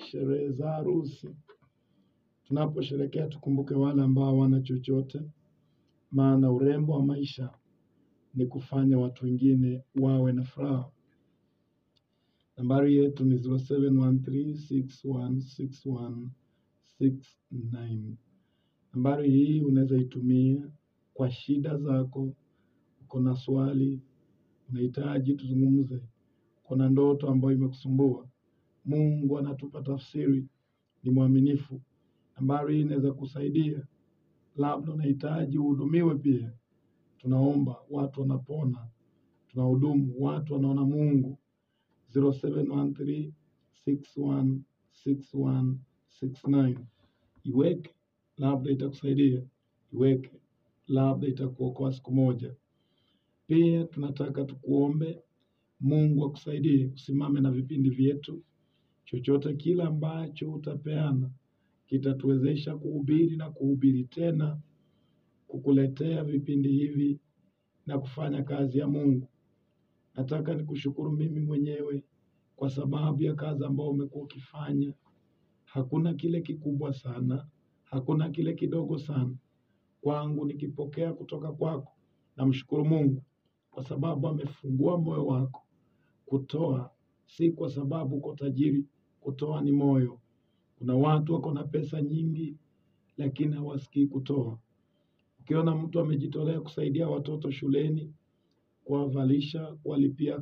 sherehe za harusi. Tunaposherekea tukumbuke wale ambao hawana chochote, maana urembo wa maisha ni kufanya watu wengine wawe na furaha. Nambari yetu ni 0713616169. Nambari hii unaweza itumia kwa shida zako. Uko na swali, unahitaji tuzungumze, kuna ndoto ambayo imekusumbua, Mungu anatupa tafsiri, ni mwaminifu. Nambari hii inaweza kusaidia. Labda unahitaji uhudumiwe pia, tunaomba watu wanapona, tunahudumu watu wanaona Mungu. 0713616169. Iweke, labda itakusaidia. Iweke, labda itakuokoa siku moja. Pia tunataka tukuombe Mungu akusaidie usimame na vipindi vyetu. Chochote kile ambacho utapeana kitatuwezesha kuhubiri na kuhubiri tena, kukuletea vipindi hivi na kufanya kazi ya Mungu. Nataka nikushukuru mimi mwenyewe kwa sababu ya kazi ambayo umekuwa ukifanya. Hakuna kile kikubwa sana, hakuna kile kidogo sana. Kwangu nikipokea kutoka kwako, namshukuru Mungu kwa sababu amefungua moyo wako kutoa, si kwa sababu uko tajiri. Kutoa ni moyo. Kuna watu wako na pesa nyingi, lakini hawasikii kutoa. Ukiona mtu amejitolea kusaidia watoto shuleni, kuwavalisha, kuwalipia